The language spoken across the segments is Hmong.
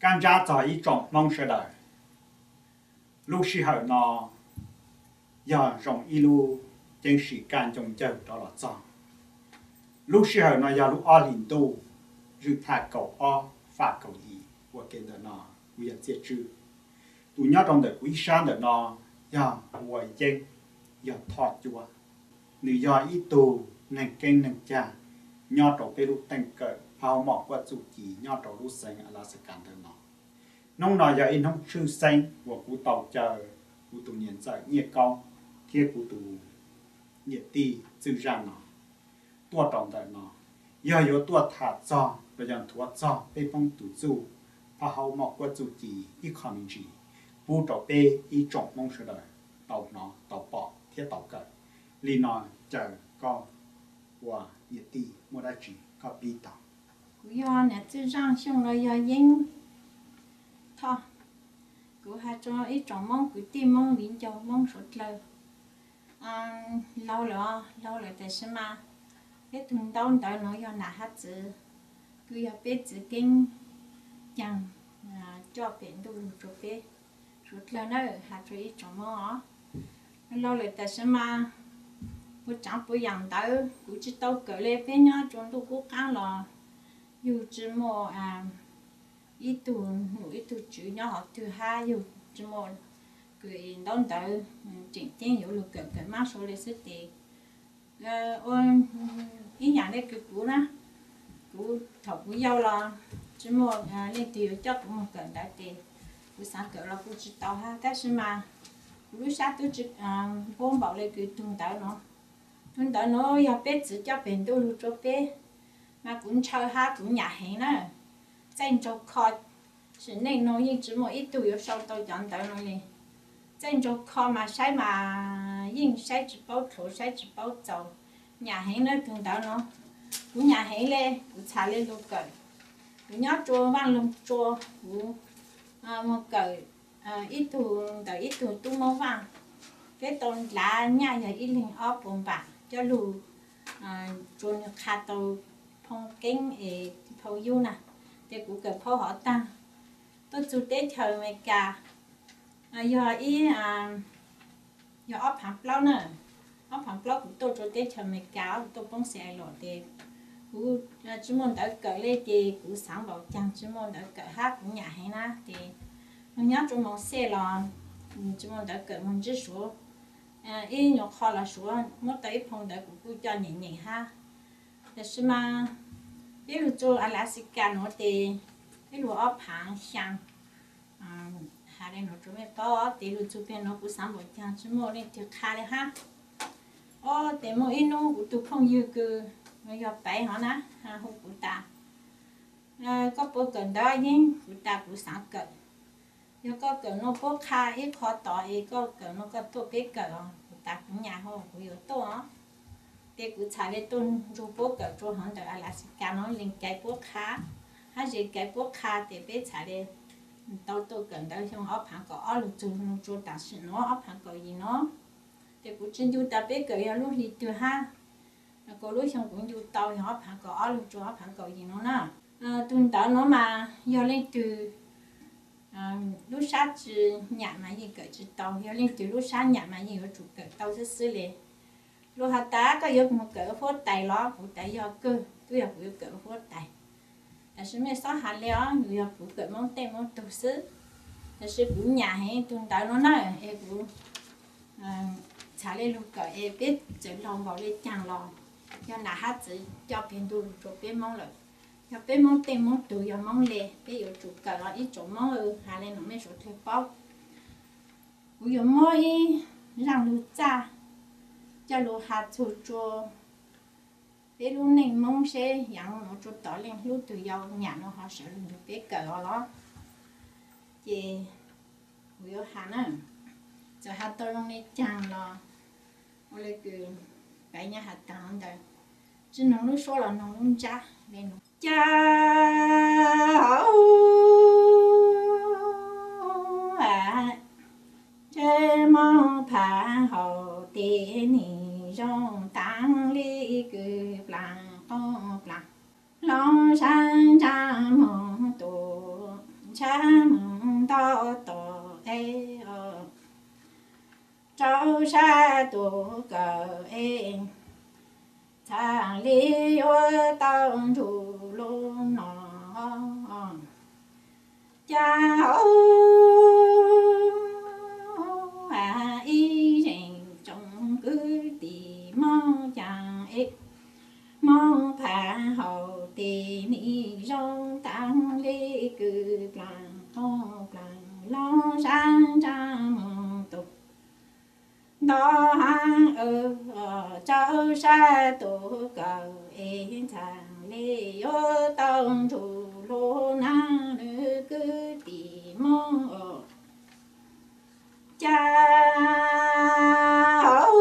Kab ntsab txog ib tsoom Hmoob sawv daws, lub sij hawm no yog zoo ib lub ceeb sim kaj ncoo ncawg rov los txog. Lub sij hawm no yog lub ob hlis ntuj, zwm thaj kaum ob faj kaum yim ua ke ntawm no, kuv yog Txiaj Tswj. Tus nyob rau ntawm kuv ib sab ntawm no yog Huas Yeeb, yog Thoj Cuab. Nws yog ib tug neeg keeb neeg cag nyob rau peb lub teej kawm Phav Hauv Mom Kuab Txuj Ci nyob rau lub xeev Alaska ntawm no. Hnub no yog ib hnub tshwj xeeb uas kuv tau caw kuv tus niam ntxawm Nyiaj Kaub thiab kuv tus niam tij Txwj Zaj no tuaj rau ntawm no, yog yuav tuaj tham txog los yog nthuav txog peb Hmoob tus txuj Phav Hauv Mom Kuab Txuj Ci ib qho me ntsis pub rau peb ib tsoom Hmoob sawv daws tau hnov tau pom thiab tau kawm. Li no caw koj ua niam tij muaj dab tsi koj pib tau. Kuv yog niam Txwj Zaj, xyoo no yog Yeeb Thoj. Kuv has rua ib tsoom Moob kwv tij Moob viv ncaus Moob suav dlawg, laug lawm, laug lawm tab sis mas peb tug ntaub ntawv nuav yog nam hab txwv, kws yog peb txwv keeb caag coj pem ntuj lug rua peb suav dlawg na, has rua ib tsoom Moob os. Laug lawm tab sis mas puas tsaav puas yaam ntawv kuv tsi tau kawm le, peb nyob rua ntuj qub qaab los yug tsi muaj ib tug num ib tug tswv nyob hov twg hab yug tsi muaj kws ntaub ntawv tseem ceeb yuav lug kawm, kawm mab suav le xwb tes ua ib yaam le kws kuv na, kuv thaum kuv yau los tsi muaj leej twg yuav coj kuv moog kawm ntawv tes kuv xaav kawm los kuj tsi tau hab, tab sis mas kuv lub sab tub tsi npuab npaum le kws tug ntawv nuav. Tug ntawv nuav yog peb txwv coj pem ntuj lug rua peb, mas kuv ntshaw hab kuv nyam heev na. Txaij nraug kho sim neej nuav yeej tsi muaj ib tug yuav sau tau cov ntawv nuav le. Txaij nraug kho mas saib mas yeej saib tsi paub dlhuav, saib tsi paub txaus, nyam heev na tug ntawv nuav. Kuv nyam heev le, kuv txhad le lug kawm. Kuv nyob rua Vaaj Loog Tsua, kuv moog kawm ib tug ntawm ib tug tub Moob Vaaj, peb tau ndlav nyaj yog ib leeg ob puas npam coj lug tsua nwg qha tau phoo keeb es phoo yub na, tes kuv kawm phau hov taag. Tuaj txug teb chaws Amelikas yog ib, yog ob phaav plaub na, ob phaav plaub kuv tuaj rua teb chaws Amelikas, kuv tuaj poob Seattle tes kuv tsi muaj ntawv kawm le tes kuv xaav npaum caag tsi muaj ntawv kawm hab kuv nyam heev na tes moog nyob rua Moos Xej los tsi muaj ntawv kawm, moog ntsib Suav ib nyuas qho los Suav muab tau ib phoo ntawv kuv kuj coj nyeem nyeem hab. Tab sis mas peb lug tsua Alaska nuav tes peb lug ob phaav xyaa, has le nuav rua mej paub tes lug txug peg nuav kuv xaav npaum caag tsi muaj leej twg qha le hab. Ob tes muaj ib nub kuv tug phooj ywg kws nuav yog Paiv hov na, hu kuv tas, koj puas kawm ntawv Yeeb? Kuv tas kuv xaav kawm. Yog koj kawm nuav puab qha ib qho tod es koj kawm nuav koj tuaj peb kawm os. Kuv tas kuv nyam hab kuv yuav tuaj os. Tes kuv txhad le tuaj nrug puab kawm rua hov ntawm Alaska nuav, lees kais puab qha hab zes kais puab qha tes peb txhad le tau tuaj kawm ntawv xyoo ob phaav kaum ob lug txug lug tsua tam sim nuav ob phaav kaum yim nuav. Tes kuv tsi ncu tas peb kawm yog lub hli twg hab, kuv lub xyoo kuv ncu tau yog ob phaav kaum ob lug tsua ob phaav kaum yim nuav na. Tug ntawv nuav mas yog leej twg lub sab tsi nyam mas yeej kawm tsi tau, yog leej twg lub sab nyam mas yeej yuav tsum kawm tau xwb xwb le. Luag has tas koj yuav moog kawm huab tais los? Kuv tas yog kawg, twb yog kuv yuav kawm huab tais. Tab sis mej xob has le os, yog kuv kawm Moob tej Moob tug xwb. Tab sis kuv nyam heev tug ntawv nuav na, es kuv txhad le lug kawm es peb txawm laug npaum le caag los yog nam hab txwv coj peg ntuj lug rua peb Moob lawm. Yog peb Moob tej Moob tug, yog Moob le, peb yuav tsum kawm os ib tsoom Moob, has le nuav mej suav dlawg paub. Kuv yuav muab ib zaaj lug txaj coj lug has txug rua peb lub neej Moob seb yaav nuav rua tom leej hlub tug yau nyam nuav ho sawv lug nrug peb kawm os los. Ces kuv yuav has na, txawm has tau zoo le caag los ua le kws Paiv nyab has taag ntawd, tsi noog lub suab los noog lub ntsab le nuav. Cas ntsej muag phav hauv tes nim zoo taag li kws plaag qoob plaag, loo sab ntsaj moog tus tshab mus nto tom es os, rau sab tus kawm es txham li yuav tau ntsug lug no. Cas hauv ib zeej tsoom kwv tij Moob Caas es, Moob Phav Haus Tis Nis zoo taag le kws plaas qoo plaas loo sab nraag moog tug nto haav, rau sab tus kawm es txham le yuav tau ntsug lug naag lwm kwv tij Moob os. Cas hauv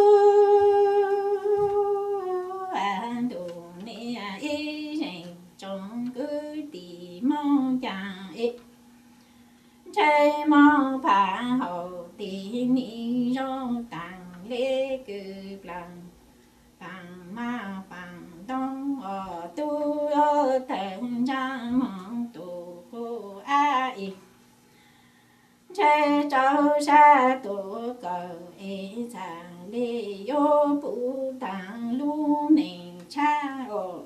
ntuj niam ib zeej tsoom kwv tij Moob Caas es, ntshe Moob Phav Haus Tis Nis zoo taag le kws plaas paam maj paam ntoo os, tub yuav tawg ntsaa moog tug qub av es, ntshe rau sab tus kawm es txham le yuav pum taag lub neej tshab os.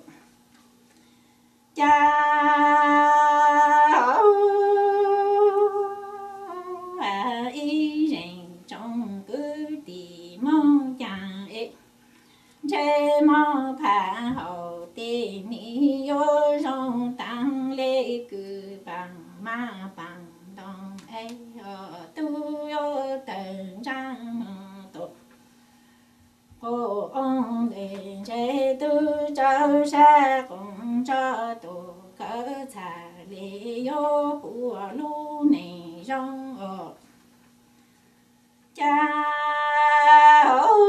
Cas hauv ib zeej tsoom kwv tij Moob Caas es, ntshe Moob Phav Haus Tis Nis yuav zoo taag le kws paam maj paam ntoo es, tub yuav tawg ntsaa moog tug qub av es, ntshe tub rau sab qub ntso tus kawm txham le yuav pum lub neej zoo os. Cas hauv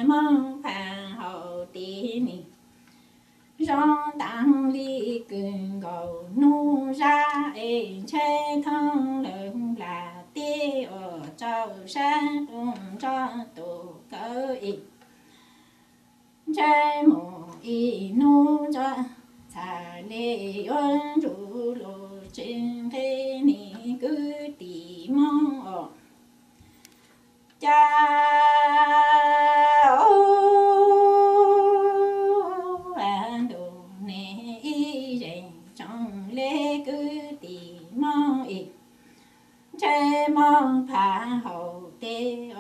Moob Phav Haus Tis Nis zoo taag le kws nkaus nub zag es, ntshe thoob lawv nplas teb os, rau sab qub ntso tus kawm es, ntshe moog ib nub ntso txham le yuav ntsug lug tsi nqe niam kwv tij Moob os. Cas hauv ntuj niam ib zeej tsoom le kwv tij Moob es, ntshe Moob Phav Haus Tis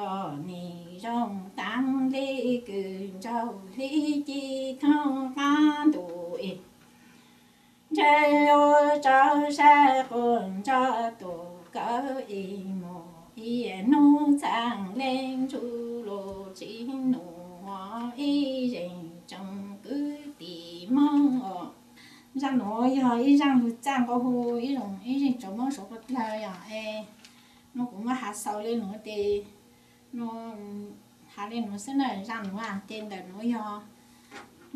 Nis zoo taag le kws nraug hli ci thoob qaab ntuj es, ntshe yuav rau sab qub ntso tus kawm es, moog ib nub txham le ntsug lug tsi nub ib zeej tsoom kwv tij Moob os. Zaaj nuav yog ib zaaj lug txaj nqua hu ib zeej tsoom Moob suav dlawg yog es, nuav kuv muab has xaus le nuav tes, nuav has le nuav xwb na. Zaaj nuav tes ntawm nuav yog,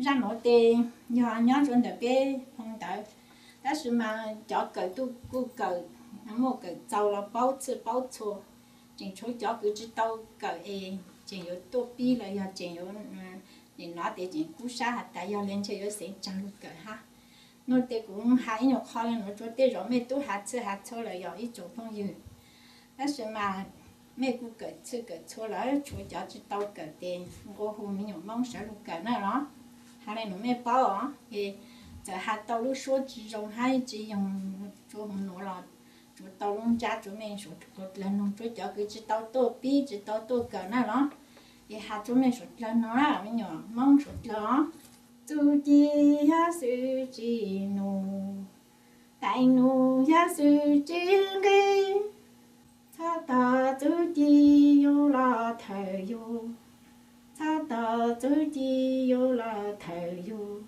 zaaj nuav tes yog nyob rua ntawm peb phoo ntawv, tab sis mas cov kawm tuaj kuj kawm, muaj kawm txaus los paub txhij paub txhua, tseem tshuav cov kws tsi tau kawm es tseem yuav tuaj pib los yog tseem yuav, nim no tes tseem kub sab has tas yog le ntshe yuav xeev tsaag lug kawm hab. Nuav tes kuv has ib nyuag qho le nuav rua tej zaum mej tub has txhij has txhua lawm yog ib tsoom phooj ywg. Tab sis mas mej kuj kawm txhij kawm txhua lawm, tshuav cov tsi tau kawm tes nqua hu me nyuam Moob sawv lug kawm na los. Has le nuav mej paub os, es txawm has tau lub suab tsi zoo hab tsi yoog rua huv nuav los, tsuav tau lub ntsab rua mej suav dlawg noog, rua cov kws tsi tau tuaj pib tsi tau tuaj kawm na los, es has rua mej suav dlawg noog na, me nyuam Moob suav dlawg os. Txuj ci yog xwm tsi nug, tais nug yog xwm tsi nqi, txhob tog txuj ci yug los thawm yug, txhob tog txuj ci yug los thawm yug,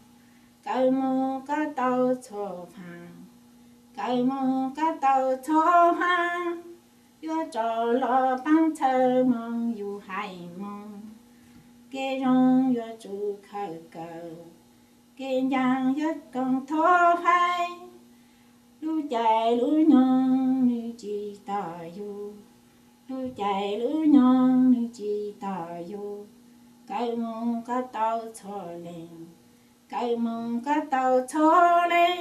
kawm moog koj tau txhua vaag, kawm moog koj tau txhua vaag, yuav rov los paab txhawb moog yug haiv moog, kev zoo yuav tsum khawm kawm, kev ncaag yuav koom thov haiv, lub caij lub nyoog nwg tsi tos yug, lub caij lub nyoog nwg tsi tos yug, kawm moog koj tau txhua leej, kawm moog koj tau txhua leej.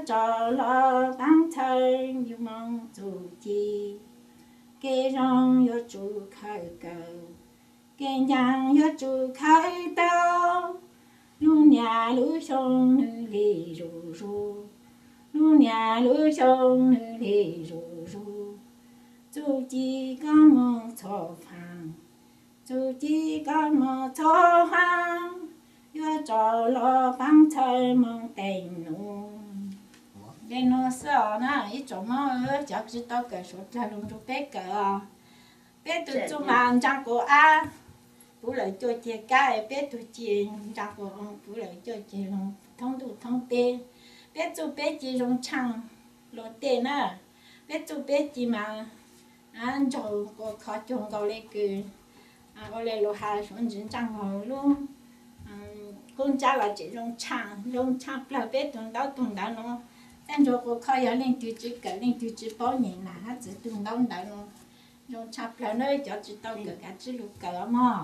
Rov los paab txhawb yug moog txuj ci, kev zoo yuav tsum khaws kawm, kev ncaaj yuav tsum khaws tau. Lub niaj lub xyoo nwg lig zuj zus, lub niaj lub xyoo nwg lig zuj zus. Txuj ci koj moog txhua faam, txuj ci koj moog txhua faam, yuav rov los paab txhawb moog teeb num. Le nuav xwb os na ib tsoom Moob, cov tsi tau kawm suav dlawg lug nrug peb kawm os. Peb tug txuj mas ntsaa quas ab, puv lawm cuaj ceg kab, peb tug ci ntsaa quas oo, puv lawm cuaj ceg lug thoob ntuj thoob teb. Peb txuj peb ci zoo tshaaj luag tej na, peb txuj peb ci mas ntsaug quas kho cuag nkaus le kws, ua le lug has suav ntsis ntsaaj nkaus lub qub ntsab los tseem zoo tshaaj, zoo tshaaj plawg peb tug ntaub tug ntawv nuav. Tej ntsaug quas kho yog leej twg tsi kawm leej twg tsi paub nyem na hab txwv tug ntaub ntawv nuav. Zoo tshaaj plawg na, cov tsi tau kawm kav tsij lug kawm os mog.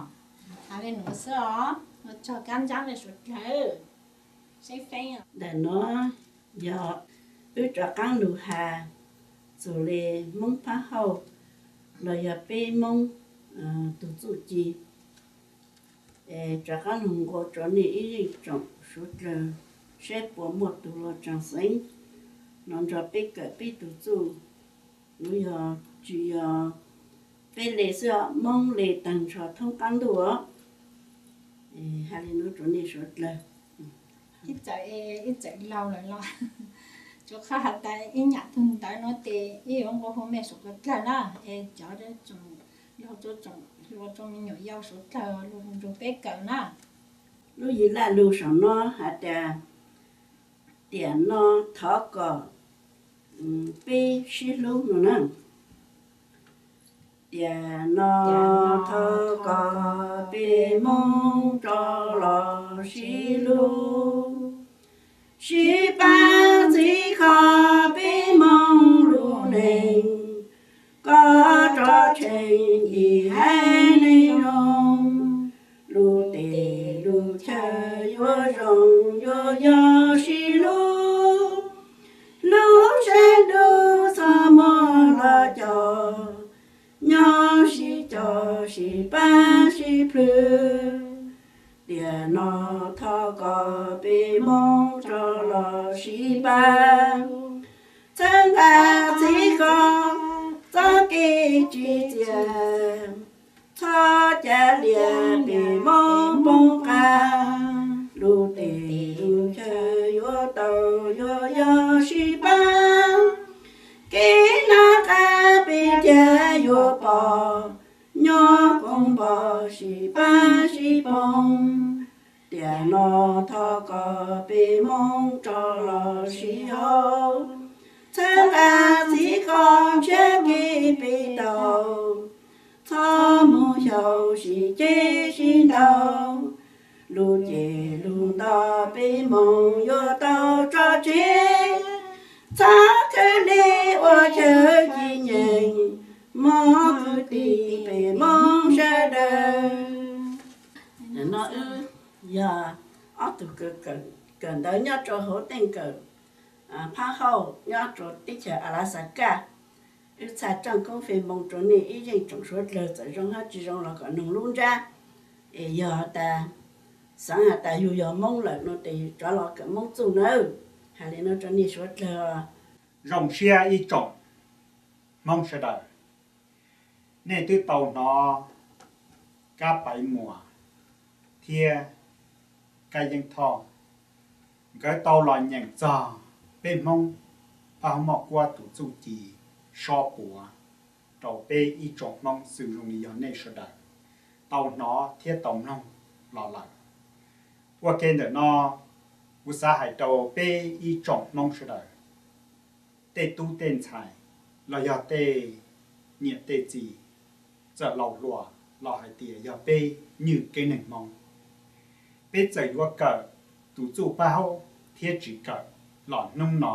Has le nuav xwb os, ua tsaug kab ntsab le suav dlawg. Ntawm nuav yog wb rov qaab lug has txug le Moob Phab Hauj los yog peb Moob tug txuj ci. Es rov qaab lug nqua rua nej ib zeej tsoom suav dlawg saib puas muaj tug luag tsaam xeeb los nrog peb kawm peb tug txuj. Nuav yog tsi yog peb le xwb, Moob le taag nrho thoob qaab ntuj os. Has le nuav rua nej suav dlawg. Ib txawm, ib txawm laug lawm los tsuas qhov has tas ib nyam tug ntawv nuav tes ib yuav nqua hu mej suav dlawg na, es cov tsoom laug tsoom hluas tsoom me nyuam yau suav dlawg lug nrug peb kawm na. Lub yig laj lug saum nuav has tas, tiam no thov kom peb sib hlub no na. Tiam no thov kom peb Moob rov los sib hlub, sib paab txhib kho peb Moob lub neej, kom rov tsheej ib haiv neeg zoo. Lub teb lub chaw yuav zoo yuav yog sib hlub, lub sab ntuj txhob muaj los cov, nyob sib coj sib pab sib plhws. Tiam no thov kom peb Moob rov los sib pab, txhawb nqa txhib kho txoj kev tsim txiaj, txhob ca liam peb Moob poob qab. Lub teb lub chaw yuav tau yuav yog sib pab, kev noj qab peb thiaj yuav pom, nyob koom npog sib pab sib poob. Tiam no thov kom peb Moob rov los sib haum, txhawb nqa txhib kho ntshiab kev peb tau, txhob mus xyaum sib ceg sib ntaus. Lub ceg lub nto peb Moob yuav tau tso tseg, txhob khwv li ua chaw ci nyeem, mog kwv tij peb Moob sawv daws. No wb yog ob tug kawm ntawv nyob rau hauv teej kawm Phab Hauj nyob rau teb chaws Alaxakas. Wb txhaj tsaaj koob fej moo rau nej ib zeej tsoom suav dlawg, txawm zoo hab tsi zoo los kom noog lub nrab. Es yog tas xaav has tas yug yog Moob lawm no tes rov los kawm Moob txuj nawb. Has le nuav rua nej suav dlawg. Zoo siab ib tsoom Hmoob sawv daws, nej twb tau hnov Kab Paiv Muas thiab Kab Yeeb Thoj, nkawd tau los nyeem txog peb Hmoob Phab Hauv Moj Kuab tus txuj ci sob puav rau peb ib tsoom Hmoob xws zoo li yog nej sawv daws tau hnov thiab tau mloog los lawm. Ua ke ntawm no, kuv xav hais rau peb ib tsoom Hmoob sawv daws, tej tub tej ntxhais los yog tej niam tej txiv, txawm laus hluas los hais tias yog peb nywj keeb neeg Hmoob, peb txawm yuav kawm tus txuj Pab Hauj thiab tsis kawm los hnub no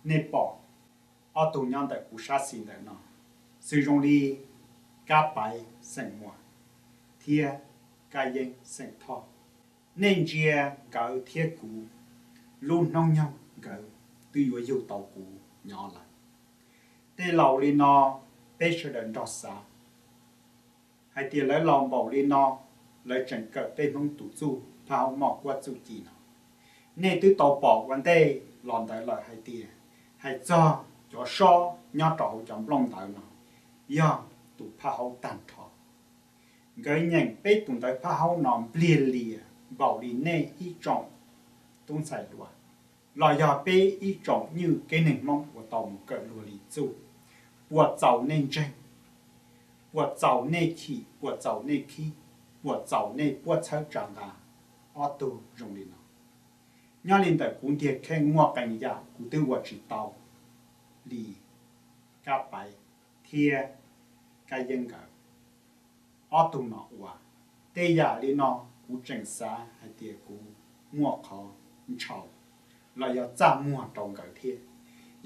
nej pom ob tug nyob ntawm kuv sab xis ntawm no, xws zoo li Kab Paiv xeem Muas thiab Kab Yeeb xeem Thoj. Nej ntsia nkawd thiab kuv, lub hnub nyoog nkawd twb yuav yug tau kuv nyob lawm. Tej laus li no, peb sawv daws nrog xav hais tias lawv laus npaum li no, lawv tseem kawm peb Hmoob tus txuj phaj haub moj kuab txuj ci no. Nej twb tau pom ua ntej los ntawd lawm hais tias, hais txog cov sob nyob rau hauv cov nplooj ntawv no, yog tus phaj haub tag nrho. Nkawd nyeem peb tus ntawv phaj haub no npliag lias npaum li nej ib tsoom tub ntxhais hluas, los yog peb ib tsoom nywj keeb neeg Hmoob uas tau mus kawm luag li txuj, puas txaus nej ntseeg, puas txaus nej chim, puas txaus nej khib, puas txaus nej puab txhawb tsa nqa ob tug zoo li no. Nyob li ntawm kuv ntiag kheej muaj qee yam kuv twb ua tsis tau li Kab Paiv thiab Kab Yeeb nkawd ob tug no ua. Tej yam li no kuv tseem xav hais tias kuv muaj qhov ntshaus los yog txaj muag rau nkawd thiab.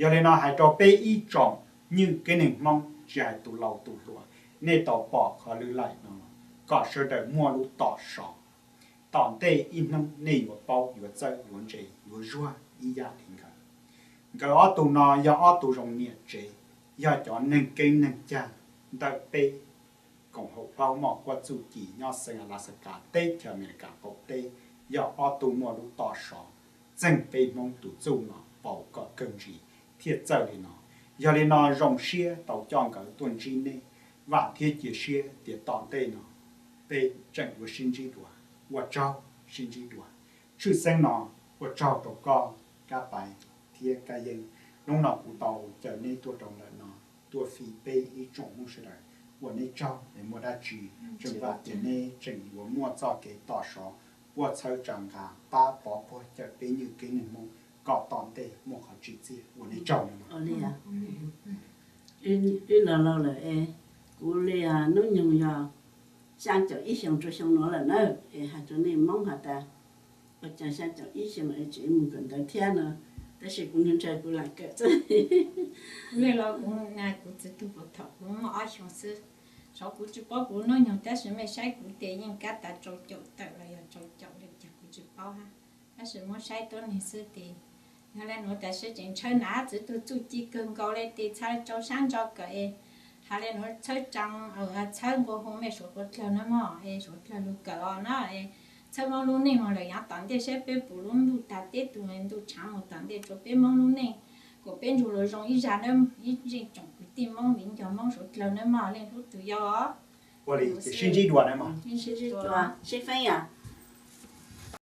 Yog li no hais rau peb ib tsoom nywj keeb neeg Hmoob, tsis hais tus laus tus hluas, nej tau pom qhov lwm laim no, kom sawv daws muaj lub tom sov, tom ntej ib hnub nej yuav paub, yuav txawj, yuav ntse, yuav zuag ib yam li nkawd. Nkawd ob tug no yog ob tug zoo niam tsev, yog cov neeg keeb neeg cag ntawm peb koom haum phaj haub moj kuab txuj ci nyob xeev Alaska teb chaws Amelikas qaum teb, yog ob tug muaj lub tom sov txeeg peb Hmoob tus txuj no paus kom kawg ntsis thiaj txawj li no. Yog li no zoo siab tau coj nkawd tuaj ntsib nej, vam thiab cia siab tias tom ntej no peb tseem yuav sib ntsib dua. Ua tsaug, sib ntsib dua. Tshwj xeeb no ua tsaug rau koj Kab Paiv thiab Kab Yeeb, hnub no kuv tau caw neb tuaj rau ntawm no, tuaj fi peb ib tsoom Hmoob sawv daws. Ua neb tsaug, es muaj dab tsi tseem vam tias neb tseem yuav muaj txoj kev tom sov, puab txhawb tsa nqa, pab pov puag cawm peb nywj keeb neeg Hmoob kom tom ntej muaj qhov tsim txiaj. Ua neb tsaug no. Wb los laus lawm es, kuv li hnub nyoog yog xya caum ib xyoos rau xyoo nuav lawm na, es hais rau nej Moob has tas, ua cas xya caum ib xyoos es tseem mus kawm ntawv thiab no, tab sis kuv ntshe kuv lam kawm txog. Kuv li los kuv, kuv txiv tug puag thaum kuv muaj ob xyoos xwb. Xyov kuv tsis paub kuv hnub nyoog, tab sis mej saib kuv tes yeej kab tas rau caum tawm los yog rau caum li cas kuv tsis paub hab, tab sis muab saib tuab neeg xwb tes. Yog le nuav tas sib tseem tshawb nab txwv tug txuj ci kawg nkaus le tes txhad rau sab ntso kawm es, has le nuav txhawb tsaa, txhawb nqua hu mej suav dlawg na mog, es suav dlawg lug kawm os na, es txhawb Moob lub neej moog lawm yav tom ntej saib peb puv lub ntuj tag teb tug ntuj tshaav moog tom ntej rua peb Moob lub neej, kuas peb nrug lug zoo ib zag nawb ib zeej tsoom kwv tij Moob viv ncaus Moob suav dlawg nawb mog, leej hlub tug yau os. Ua li ces sib ntsib dua nawb mog. Sib ntsib dua, sib feeb yom.